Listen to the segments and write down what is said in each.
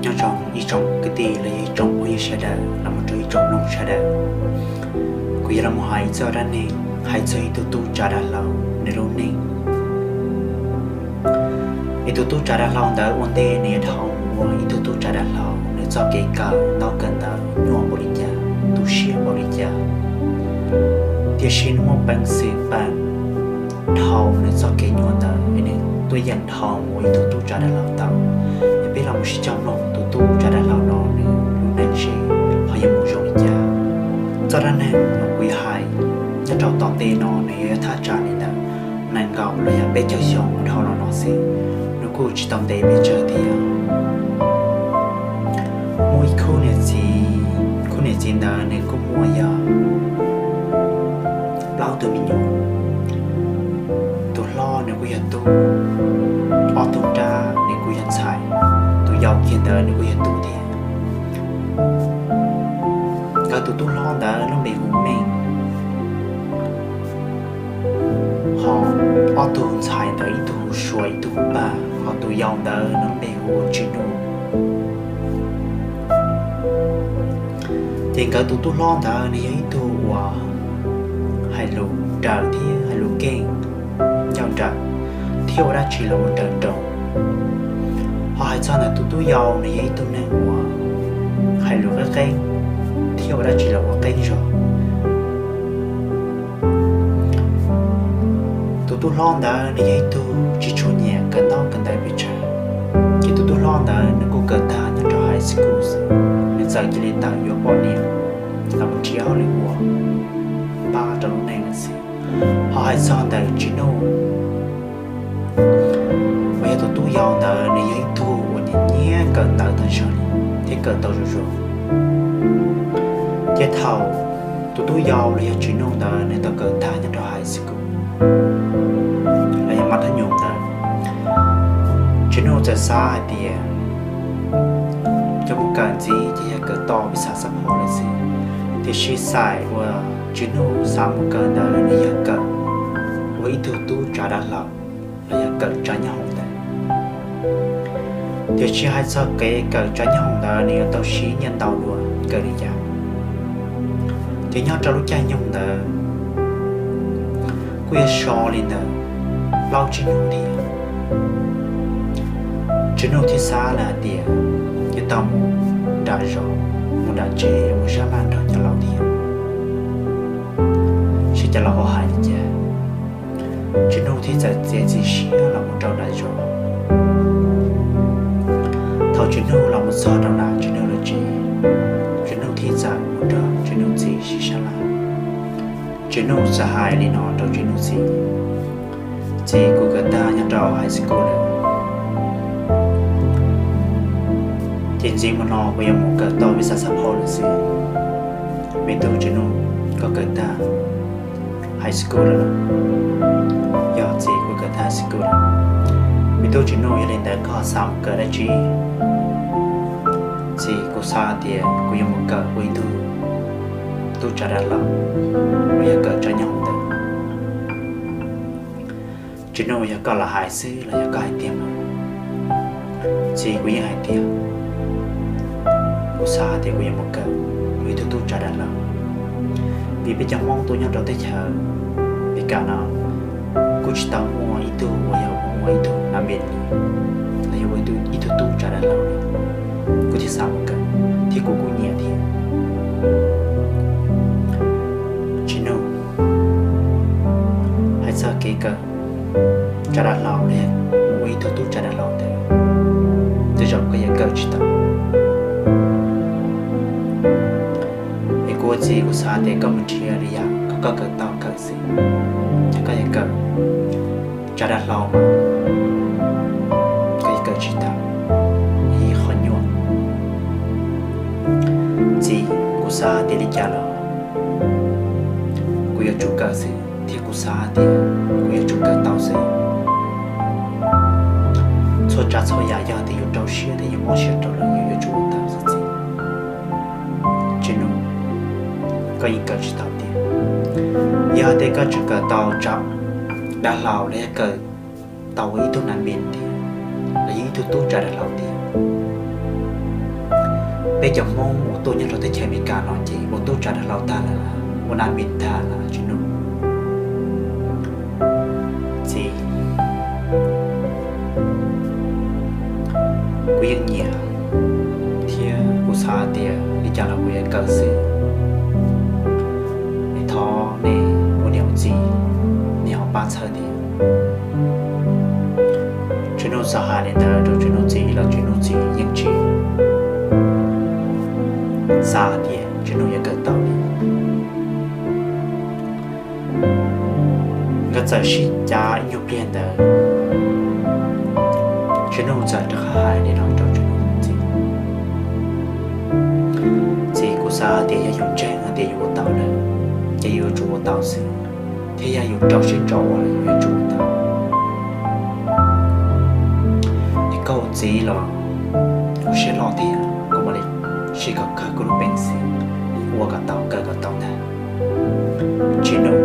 Nyob zoo ib tsoom kwv tij los yog ib tsoom phooj ywg sawv daws los mus rau ib tsoom mloog sawv daws. Kuv yuav los mus hais txog dab neeg hais txog ib tug tub tsav dav hlau nws lub neej. Ib tug tub tsav dav hlau ntawd ua ntej nws yuav dhau mus ua ib tug tub tsav dav hlau, nws txoj kev kawm ntaub kawm ntawv nyuaj npaum li cas, tu siab npaum li cas, tiam sis nws muaj peev xwm peem dhau nws txoj kev nyuaj ntawd es nws tuaj yeem dhau mus ua ib tug tub tsav dav hlau tau. Es peb los mus sib cog mloog tus tub tsav dav hlau no nws lub neej seb ho yuav mus zoo li cas. Txoj dab neeg uas kuv yuav hais nyob rau tom ntej no nws yuav yog thaj tsam li ntawm nees nkaum los yog peb caug xyoo mus dhau los no xwb, nws kuj tsis tau ntev pes tsawg thiab. Muaj ib khub niam txiv, khub niam txiv ntawd nws kuj muaj yog plaub tug me nyuam. Tus hlob nws kuj yog tub, ob tug nrab nws kuj yog ntxhais, tus yau kiag ntawd nws kuj yog tub thiab. Nkawd tus tub hlob ntawd lub npe hu Meej, ho ob tug ntxhais ntawd ib tug hu Suav ib tug hu Paj, ho tus yau ntawd nws lub npe hu ua Tsis Nuj. Ces nkawd tus tub hlob ntawd nws yog ib tug uas hais lus daws thiab hais lus keej, ncauj daws thiab ua dab tsi los ua raws nraud. Ho hais txog ntawm tus tub yau nws yog ib tug neeg uas hais lus qeeb qeeb thiab ua dab tsi los ua qeeb zog. Tus tub hlob ntawd nws yog ib tug tsis tshua nyiam kawm ntaub kawm ntawv pes tsawg, ces tus tub hlob ntawd nws kuj kawm tag nyob rau high school xwb, nws txawm cia li tawm yuav poj niam los mus nrhiav hauj lwm ua pab rau lub neej lawm xwb. Ho hais txog ntawm Tsis Nuj uas yog tus tub yau ntawd, nws yog ib tug uas nyiam nyiam kawm ntawv tag zog li thiab kawm tau zoo zoo. Ces thaum tus tub yau los yog Tsis Nuj ntawd nws tau kawm tag nyob rau high school los yog mas thab nyoom ntawd, Tsis Nuj txawm xav hais tias cov mus kawm ntxiv ces yog kawm tau peb xav xab phaub lawm xwb. Tiam sis xaim uas Tsis Nuj xav mus kawm ntawd nws yog kawm ua ib tug tub tsav dav hlau los yog kawm tsav nyab hoom ntawd. Tiam sis hais txog kev kawm tsav nyab hoom ntawd nws yuav tau siv nyiaj ntau dua kawm li cas. Ces nyob rau lub caij nyoog ntawd kuj yuav so li ntawm plaub tsib hnub thiab. Tsis Nuj thiaj xav lawm hais tias yuav tau mus nram zos, mus nram tsev mus sab laj nrog cov laus thiab, seb cov laus ho hais li cas. Tsis Nuj thiaj txawm txiav txim siab los mus rau nram zos. Thaum Tsis Nuj los mus txog rau nram Tsis Nuj lub tsev, Tsis Nuj thiaj txawm mus nrog Tsis Nuj txiv sib sab laj. Tsis Nuj txawm hais li no rau Tsis Nuj txiv: Txiv, kuv kawm tag nyob rau high school lawm, ces ntxiv mus no kuv yuav mus kawm tau peb xav xab phaub lawm xwb. Me tub Tsis Nuj, koj kawm tag high school lawm los? Yog txiv, kuv kawm tag high school lawm. Me tub Tsis Nuj, yog li ntawd koj xav mus kawm dab tsi? Txiv, kuv xav tias kuv yuav mus kawm ua ib tug tub tsav dav hlau, los yog kawm tsav nyab hoom ntawd. Tsis Nuj, yog koj los hais xwb los yog koj hais tiag mas? Txiv, kuv yeej hais tiag. Kuv xav tias kuv yuav mus kawm ua ib tug tub tsav dav hlau. Vim peb cov Hmoob tuaj nyob rau teb chaws Meskas no kuj tsis tau muaj ib tug uas yog ua ib tug nav mes li, los yog ua ib tug tub tsav dav hlau li. Kuv thiaj xav mus kawm thiab kuv kuj nyiam thiab. Tsis Nuj, hais txog kev kawm tsav dav hlau los yog ua ib tug tub tsav dav hlau ntawd, tej zaum koj yuav kawm tsis tau. Es kuv ua txiv kuv xav tias koj mus nrhiav li yam kom koj kawm tau kawm xwb. Yog koj yuav kawm tsav dav hlau mas koj yuav kawm tsis tau, ib qho nyuaj. Txiv, kuv xav tias li cas los kuv yuav tsum kawm xwb, thiab kuv xav tias kuv yuav tsum kawm tau xwb. Txhua tsav txhua yam yog tias yus rau siab thiab yus mob siab rau lawm yus yuav tsum ua tau xwb txiv. Tsis Nuj, koj yeej kawm tsis tau tiag. Yog tias koj tseem kawm tau tsav dav hlau los yog kawm tau ua ib tug nav mes tiag, los yog ib tug tub tsav dav hlau tiag, Peb cov Hmoob uas tuaj nyob rau teb chaws Amelikas no ces ua tub tsav dav hlau tag lawm, ua nab npis tag lawm Tswv Nuj. Txiv, kuv yeej nyiam thiab kuv xav hais tias li cas los kuv yuav kawm xwb. Es thov nej ua niam ua txiv, nej ho pab txhawb thiab. Tswv Nuj txawm hais li ntawd rau Tswv Nuj txiv los Tswv Nuj txiv yeej tsis xav hais tias Tswv Nuj yuav kawm tau li. Nkawd txawm sib cav ib nyuag pliag ntawd, Tswv Nuj txawm rov qab hais li no rau Tswv Nuj txiv, txiv, kuv xav hais tias yog yus ntseeg hais tias yus ua tau lawm, ces yus yuav tsum ua tau xwb, thiab yog yus rau siab rau ua los yus yuav tsum ua tau. Es koj ua txiv los kuv siab loj thiab kuv mam li sib kom kawg kuv lub peev xwm ua kom tau kawm kom tau ntag. Tswv Nuj,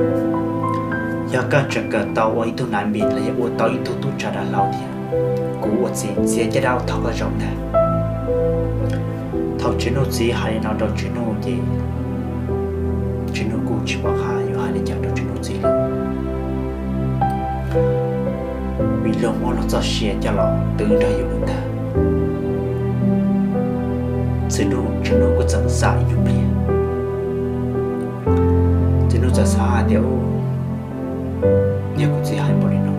yog koj tseem kawm tau ua ib tug nab npis los yog ua tau ib tug tub tsav dav hlau thiab, kuv ua txiv txiav caj dab ua thov koj zoo ntag. Thaum Tswv Nuj txiv hais li no rau Tswv Nuj ces Tswv Nuj kuj tsis pom qab yuav hais li cas rau Tswv Nuj txiv lawm, vim luag muab luag txoj sia coj los twv nrog yus ntag. Tswv Nuj, Tswv Nuj kuj txawm xav ib nyuag pliag, Tswv Nuj txawm xav hais tias, yog kuv txiv hais npaum li no,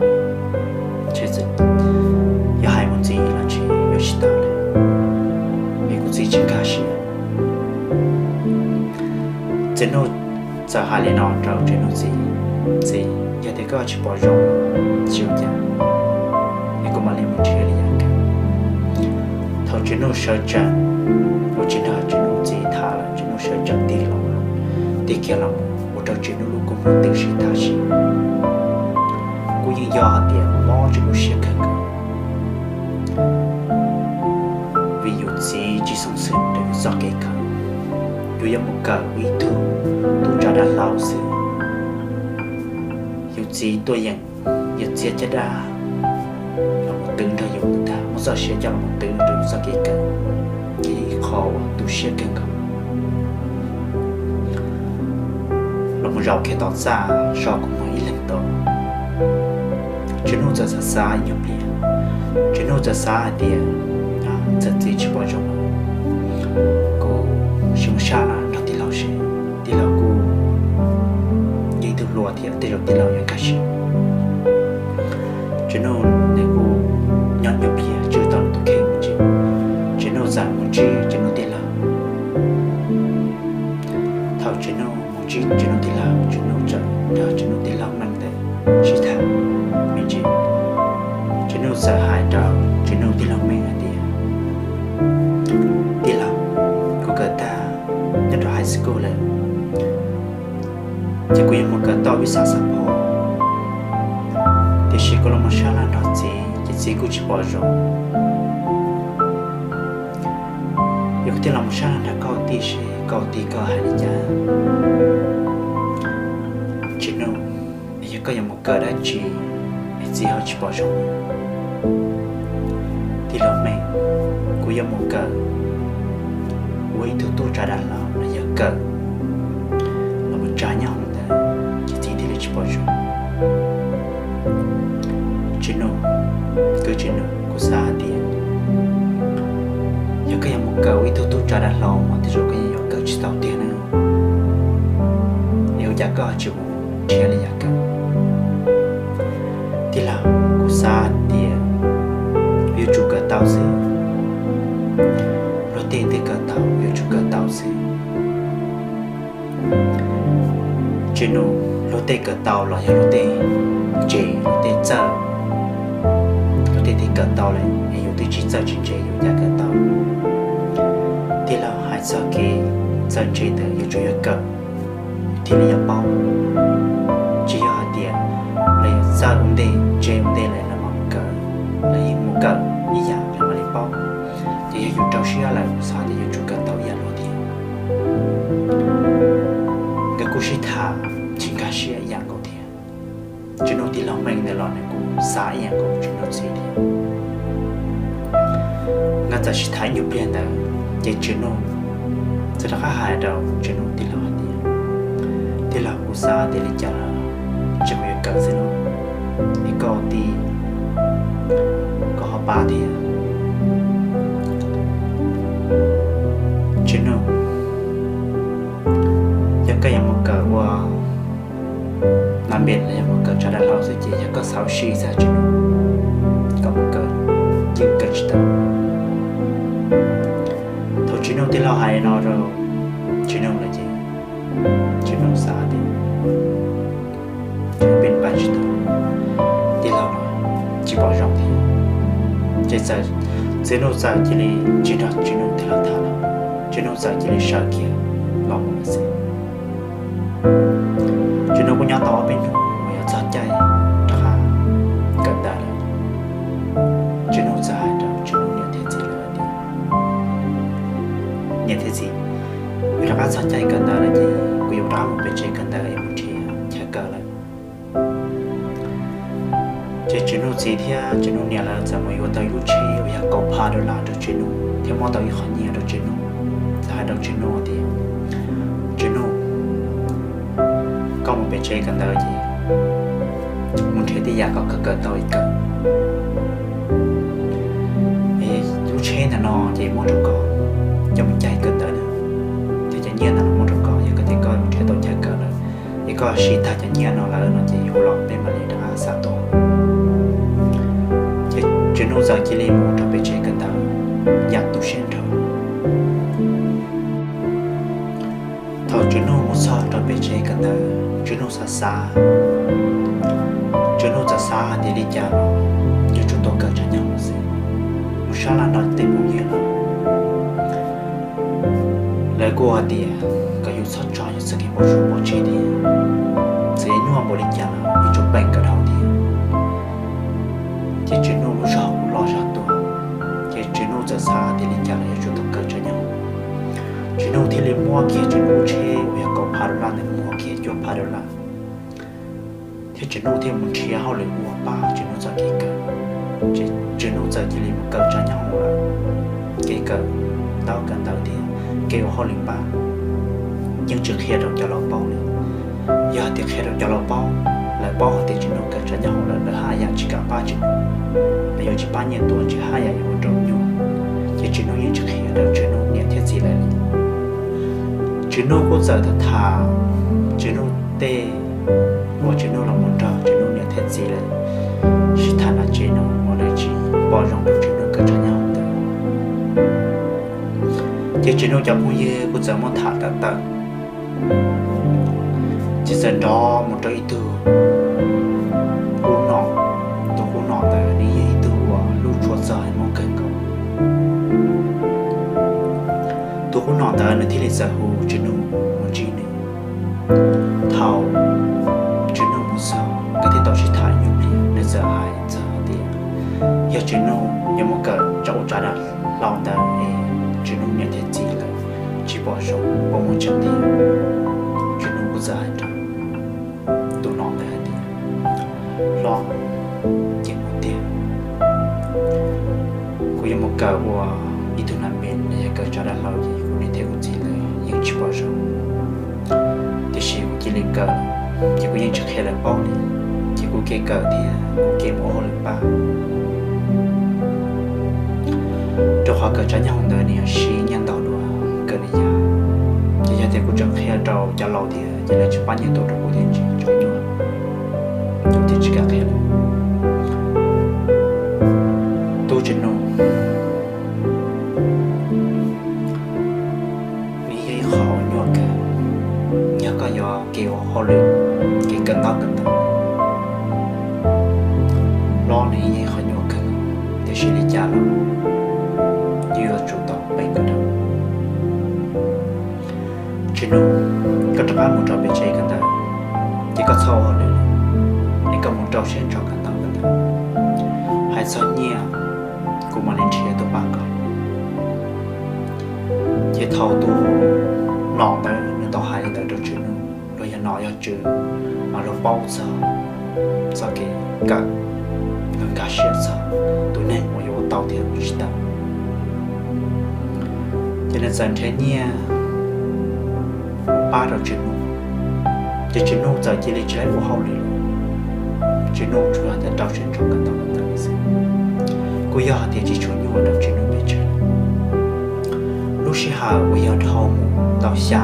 yog hais mus ntxiv los tsis yuav tsis tau li, vim kuv txiv tsis nkag siab. Tswv Nuj txawm hais li no rau Tswv Nuj txiv, txiv, yog tias koj tsis pom zoo, tsis ua cas, es kuv mam li mus nrhiav li yam kawm. Thaum Tswv Nuj sawv tsees, ua tsis nrog Tswv Nuj txiv tham lawm, Tswv Nuj sawv tsees tig los, tig kiag los ua rau Tswv Nuj lub kua muag twb sib tag sim. Kuj yeej yog hais tias mob Tswv Nuj siab kawg nkaus, vim yus txiv tsis xyuam xim rau yus txoj kev kawm, yus yuav mus kawm ua ib tug tub tsav dav hlau xwb. Yus txiv tuaj yeem yuav txiav caj dab los mus twv nrog yus ntag, muab txoj sia coj los mus twv rau yus txoj kev kawm, ces yog ib qho uas tu siab kawg nkaus. Los mus zaum kiag tom txaj so kuv muag ib leeg tod, Tswv Nuj txawm xav xav ib nyuag pliag, Tswv Nuj txawm xav hais tias, txawm txiv tsis pom zoo, kuv sim mus sab laj nrog tij laug seb, tij laug kuj yog ib tug hluas thiab tej zaum tij laug yuav nkag siab. Tswv Nuj nws kuj nyob ib nyuag pliag tswj tau nws tus kheej mus tsev, Tswv Nuj txawm mus ntsib Tswv Nuj tij laug. Thaum Tswv Nuj mus ntsib Tswv Nuj tij laug, Tswv Nuj txawm nrog Tswv Nuj tij laug meem ntawd sib tham me ntsis. Tswv Nuj txawm hais rau Tswv Nuj tij laug meem hais tias, tij laug, kuv kawm tag nyob rau high school lawm, ces kuv yuav mus kawm tau ib xav xav pom, tiam sis kuv los mus sab laj nrog txiv ces txiv kuj tsis pom zoo. Yog kuv thiaj los mus sab laj nrog koj ua tij seb koj ua tij koj hais li cas. Tswv Nuj, yog koj yuav mus kawm dab tsi es txiv ho tsis pom zoo? Tij laug meem, kuv yuav mus kawm ua ib tug tub tsav dav hlau los yog kawm los mus tsa nyob hauv ntawd ces txiv thiaj li tsis pom zoo. Tswv Nuj, kwv Tswv Nuj, kuv xav hais tias yog koj yuav mus kawm ua ib tug tub tsav dav hlau mas tej zaum koj yeej yuav kawm tsis tau tiag na. Es ua cas koj tsis mus nrhiav li yam kawm? Tij laug, kuv xav tias yuav tsum kawm tau xwb. Luag tej twb kawm tau, yuav tsum kawm tau xwb. Tswv Nuj, luag tej kawm tau los yog luag tej ntse, luag tej txawj, luag tej twb kawm tau lawm es yus twb tsis txawj tsis ntse yus cas kawm tau? Tij laug, hais txog kev txawj ntse ntawd yuav tsum yog kawm thiaj li yuav paub. Tsis yog hais tias lawv yuav txawj ua ntej ntse ua ntej lawm lawv mam mus kawm, lawv yeej mus kawm ib yam lawv mam li paub. Ces yog yus rau siab lawm xav tias yuav tsum kawm tau ib yam luag thiab. Nkawd kuj sib tham tsis nkag siab ib yam nkaus thiab. Tswv Nuj tij laug meem ntawd los nws kuj xav ib yam nkaus Tswv Nuj txiv thiab. Nkawd txawm sib tham ib nyuag pliag ntawd ces Tswv Nuj Rov qab hais rau Tsis Nuj tij laug hais tias, tij laug, kuv xav tias li cas los tsis kuv yuav kawm xwb no, es koj tij, koj ho pab thiab. Tsis Nuj, yog koj yuav mus kawm ua nas npe los yog mus kawm tsav dav hlau xwb ces yog koj xav ua si xwb Tsis Nuj, koj mus kawm yeej kawm tsis tau. Thaum Tsis Nuj tij laug hais no rau Tsis Nuj lawm ces Tsis Nuj xav tias peb pab tsis tau, tij laug los tsis pom zoo thiab. Ces txawm Tsis Nuj txawm cia li tsis nrog Tsis Nuj tij laug tham lawm, Tsis Nuj txawm cia li sawv kiag los mus lawm xwb. Tsis Nuj kuj nyob tau ob peb hnub uas yuav txog caij rov qab kawm ntawv lawm, Tsis Nuj txawm hais rau Tsis Nuj niam thiab txiv lawv hais tias, niam thiab txiv, kuv rov qab txog caij kawm ntawv lawm ces kuv yuav rov qab mus pem tsev kawm ntawv es mus nrhiav chaw kawm lawm. Ces Tsis Nuj txiv thiab Tsis Nuj niam lawv txawm mus yuav tau ib lub tsheb uas yog kaum phav dollar rau Tsis Nuj thiab muab tau ib qho nyiaj rau Tsis Nuj, txawm hais rau Tsis Nuj tias, Tsis Nuj, koj mus pem tsev kawm ntawv ces mus nrhiav tej yam kom koj kawm tau es kawm. Es lub tsheb ntawm no ces muab rau koj coj mus caij kawm ntawv na, thiab cov nyiaj ntawm no muab rau koj, yog koj tias koj mus nrhiav tau chaw kawm lawm, es koj siv tag cov nyiaj no lawm no ces hu los peb mam li rov qab xa tuaj. Ces Tsis Nuj txawm cia li mus rau pem tsev kawm ntawv yam tu siab nrho. Thaum Tsis Nuj mus txog rau pem tsev kawm ntawv, Tsis Nuj xav xav, Tsis Nuj txawm xav hais tias li cas los yuav tsum tau kawm tsav nyab hoom xwb. Mus sab laj nrog tej phooj ywg los lawv kuj hais tias kom yus txhob tso yus txoj kev npau suav pov tseg thiab, txawm yuav nyuaj npaum li cas los yuav tsum peem kawm dhau thiab. Ces Tsis Nuj lub zog kuj loj zog tuaj, ces Tsis Nuj txawm xav tias li cas los yuav tsum tau kawm tsav nyab hoom. Tsis Nuj thiaj li muab kiag Tsis Nuj lub tsheb uas yog kaum phav dollar ntawd muag kiag cuaj phav dollar, thiab Tsis Nuj thiaj mus nrhiav hauj lwm ua pab Tsis Nuj txoj kev kawm. Ces Tsis Nuj txawm cia li mus kawm tsav nyab hoom lawm, kev kawm ntaub kawm ntawv thiab kev ua hauj lwm pab yeej tsis qhia rau cov laus paub li. Yog hais tias qhia rau cov laus paub, lawv paub hais tias Tsis Nuj kawm tsav nyab hoom lawm lawv haj yam tsis kam pab Tsis Nuj, lawv yuav tsis pab nyiaj tuaj ntshe haj yam yuav ua rau nyuaj. Ces Tsis Nuj yeej tsis qhia rau Tsis Nuj niam thiab txiv lawv li. Tsis Nuj kuj txawm tham tham Tsis Nuj tej uas Tsis Nuj los mus nrog Tsis Nuj niam thiab txiv lawv sib tham na tsev no uas lawv tsis pom zoo rau Tsis Nuj kawm tsav nyab hoom ntawd. Ces Tsis Nuj cov phooj ywg kuj txawm muab tham tawm tawm, ces txawm nrov mus rau ib tug qub nom. Tus qub nom ntawd nws yog ib tug uas hlub tshua txog Haiv Hmoob kawg nkaus. Tus qub nom ntawd nws thiaj li txawm hu Tsis Nuj mus ntsib nws. Thaum Tsis Nuj mus txog nkawd thiaj tau sib tham ib nyuag pliag, nws txawm hais txog tias yog Tsis Nuj yuav mus kawm tsav ua tsav dav hlau ntawd es Tsis Nuj niam thiab txiv lawv tsis pom zoo puas muaj tseeb tiag. Tsis Nuj kuj txawm hais rau tus nom ntawd hais tias, hlob, ces mus tiag, kuv yuav mus kawm ua ib tug nas npe los yog kawm tsav dav hlau ces kuv niam thiab kuv txiv lawv yeej tsis pom zoo, tiam sis kuv cia li kawm, ces kuv yeej tsis qhia lawv paub li, ces kuv kev kawm thiab kuv kev mus ua hauj lwm pab. Rau qhov kawm tsav nyab hoom ntawd nws yog siv nyiaj ntau dua kawm li cas, ces yog tias kuv tseem qhia rau cov laus thiab ces lawv tsis pab nyiaj tuaj rau kuv thiab ntshe tseem nyuaj, kuv thiaj tsis kam qhia lawm. Tub Tsis Nuj, nws yog ib qho uas nyuaj kawg, yog koj yuav kev ua hauj lwm, kev kawm ntaub kawm ntawv, hlob, nws yog ib qho nyuaj kawg, tiam sis li cas los yus yuav tsum tau peem kawm dhau. Tsis Nuj, koj rov qab mus rau pem tsev kawm ntawv, ces koj txhob ua hauj lwm, es koj mus rau siab ntso kawm ntaub kawm ntawv. Hais txog nyiaj, kuv mam li nrhiav tuaj pab koj. Ces thaum tus nom ntawd nws tau hais li ntawd rau Tsis Nuj, luag yog nom yog tswv, mas luag paub txog txoj kev kawm, luag nkag siab txog tus neeg uas yuav ua tau thiab ua tsis tau. Ces nws txawm nrhiav nyiaj pab rau Tswv Nuj, ces Tswv Nuj txawm cia li tsis ua hauj lwm lawm. Tswv Nuj tsuas yog tias rau siab ntso kawm ntawv ntawd xwb, kuj yog hais tias tsis tshua nyuaj rau Tswv Nuj pes tsawg. Lub sij hawm uas yog dhau mus tau xya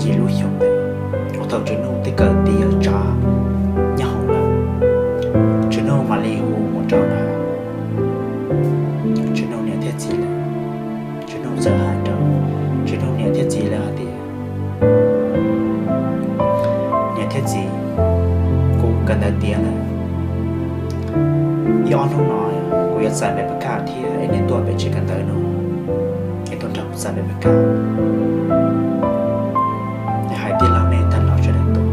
yim lub xyoo ntawd, uas thaum Tswv Nuj twb kawm tiav tsav nyab hoom lawm, Tswv Nuj mam li hu mus rau na Tswv Nuj niam thiab txiv lawm. Tswv Nuj txawm hais rau Tswv Nuj niam thiab txiv lawm hais tias, niam thiab txiv, kuv kawm ntawv tiav lawm, ib ob hnub no kuv yuav txais npe pas kaj thiab es nej tuaj pem tsev kawm ntawv no es tuaj nrog kuv txais npe pas kaj. Ces hais tij laug nej tag los sawv daws tuaj.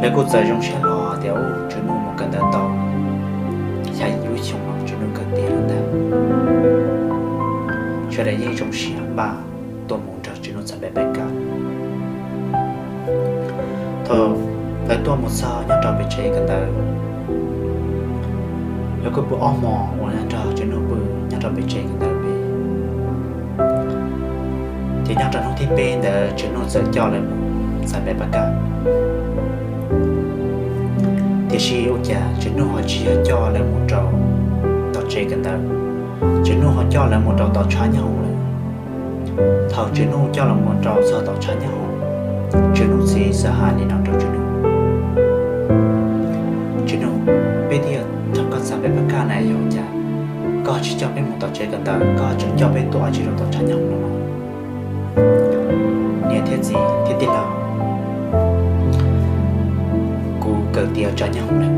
Lawv kuj txawm zoo siab hlo tias ub, Tswv Nuj mus kawm ntawv tau xya yim lub xyoo no Tswv Nuj kawm tiav lawm ntag. Sawv daws yeej zoo siab npaj tuaj mus nrog Tswv Nuj txais npe pas kaj. Thaum lawv tuaj mus txog nyob rau pem tsev kawm ntawv, lawv kuj pw ob hmos uas nrog Tswv Nuj pw nyob rau pem tsev kawm ntawv pem. Ces nyob rau hnub thib peb ntawd Tswv Nuj txawm coj lawv mus txais npe pas kaj. Tiam sis ua cas Tswv Nuj ho tsis yog coj lawv mus rau tom tsev kawm ntawv, Tswv Nuj ho coj lawv mus rau tom tshav nyab hoom lawm. Thaum Tswv Nuj coj lawv mus rau txog tom tshav nyab hoom, Tswv Nuj txiv txawm hais li no rau Tswv Nuj, Tswv Nuj, peb twb yog nrog koj txais npe pas kaj na, yog ua cas koj tsis coj peb mus tom tsev kawm ntawv, koj tseem coj peb tuaj tsis rau tom tshav nyab hoom no? Niam thiab txiv thiab tij laug, kuv kawm tiav tsav nyab hoom lawm.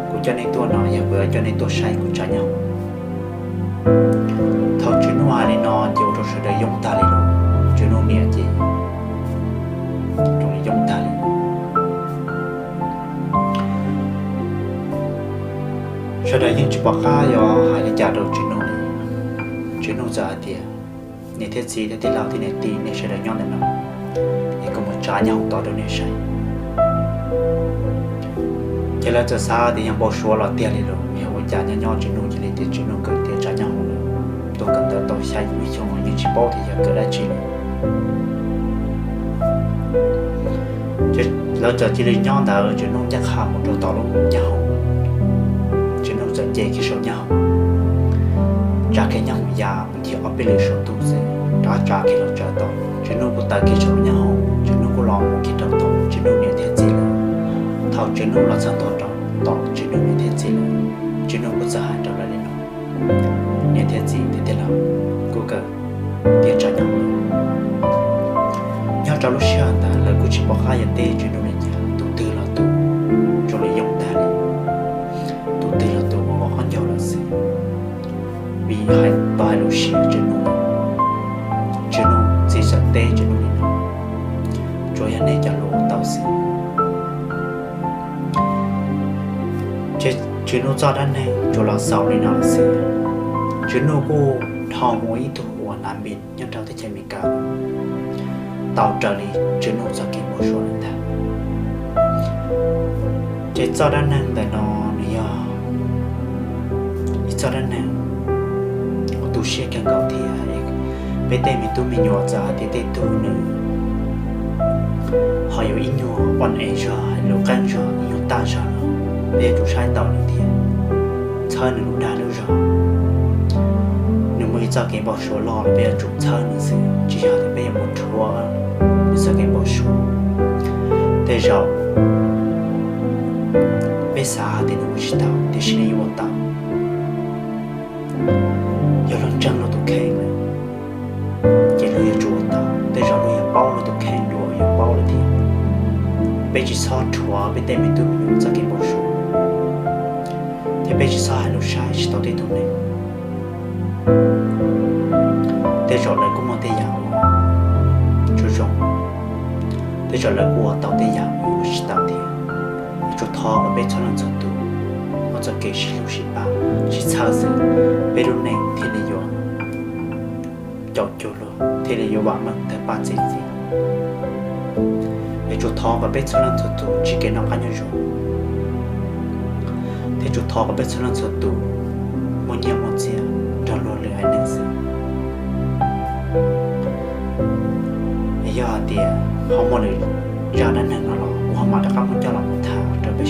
Kuv coj nej tuaj no yog kuv yuav coj nej tuaj saib kuv tsav nyab hoom. Thaum Tswv Nuj hais li no ces ua rau sawv daws yoo tag li lawm. Tswv Nuj niam ces zoo li yoo tag li. Sawv daws yeej tsis pom qab yuav hais li cas rau Tswv Nuj li. Tswv Nuj txawm hais tias, niam thiab txiv thiab tij laug thiab niam tij, nej sawv daws nyob ntawm no es kuv mus tsav nyab hoom tod rau nej saib. Ces lawv txawm xav tias yog npau suav los tiag li los yog ua cas nyob nyob Tswv Nuj cia li tias Tswv Nuj kawm tiav tsav nyab hoom lawm, tuaj kawm ntawv tau xya yim lub xyoo los yeej tsis paub tias yog kawm dab tsi li. Ces lawv txawm cia li nyob ntawd Tswv Nuj ncaj qha mus rau tom lub nyab hoom. Tswv Nuj txawm nce kiag saum nyab hoom, tsav kiag nyab hoom ya mus ncig ob peb lwm saum ntuj xwb rov tsav kiag los tsaws tau. Tswv Nuj kuj taws kiag saum lub nyab hoom, Tswv Nuj kuj los mus kiag rau tom Tswv Nuj niam thiab txiv lawm. Thaum Tswv Nuj los txog ntua rau tom Tswv Nuj niam thiab txiv lawm, Tswv Nuj kuj txawm hais rau lawv li no, niam thiab txiv thiab tij laug, kuv kawm tiav tsav nyab hoom lawm. Nyob rau lub sij hawm ntawd lawv kuj tsis pom qab yuav teb Tswv Nuj li cas, tus twg los tus zoo li yoo tag li, tus twg los tus ua qhov ncaug lawm xwb. Vim hais tau hais lus siab Tswv Nuj, Tswv Nuj txiv txawm teb Tswv Nuj li no, tsuas yog nej cov hluas ua tau xwb. Ces Tswv Nuj txoj dab neeg tsuas los xaus li no lawm xwb. Tswv Nuj kuj dhau mus ua ib tug uas nav npis nyob rau teb chaws Amelikas tau raws li Tswv Nuj txoj kev npau suav lawm ntag. Ces txoj dab neeg ntawm no nws yog ib txoj dab neeg uas tu siab kawg nkaus thiab. Peb tej me tub me nyuam txawm hais tias tej tug nws ho yuav ib nyuag poj niam zog, lus qeeb zog, ib nyuag tag zog los peb yuav tsum saib taus nws thiab txhawb nws lub dag lub zog. Nws muaj ib txoj kev npau suav loj los peb yuav tsum txhawb nws xwb, tsis yog tias peb yuav mus rhuav nws txoj kev npau suav. Tej zaum peb xav tias nws ua tsis tau, tiam sis nws yuav ua tau. Yog luag ntseeg luag tus kheej lawm, ces luag yuav tsum ua tau. Tej zaum luag yuav paub luag tus kheej dua yuav paub lawm thiab. Peb tsis txhob rhuav peb tej me tub me nyuam txoj kev npau suav, thiab peb tsis txhob hais lus saib tsis taus tej tug neeg. Tej zaum lawv kuj muaj tej yam uas tsis zoo, tej zaum lawv kuj ua tau tej yam uas tsis tau thiab. Yuav tsum thov kom peb txhua leej txhua tus muaj txoj kev sib hlub sib pab sib txhawb xwb, peb lub neej thiaj li yuav caum cuag luag, thiaj li yuav vam meej tawg paj txi txiv. Yuav tsum thov kom peb txhua leej txhua tus ntsib kev noj qab nyob zoo, thiab tsum thov kom peb txhua leej txhua tus muaj nyiaj muaj txiag nrog luag lwm haiv neeg xwb. Yog hais tias ho muaj lwm zaj dab neeg no los kuv ho mam rov qab muab coj los mus tham rau peb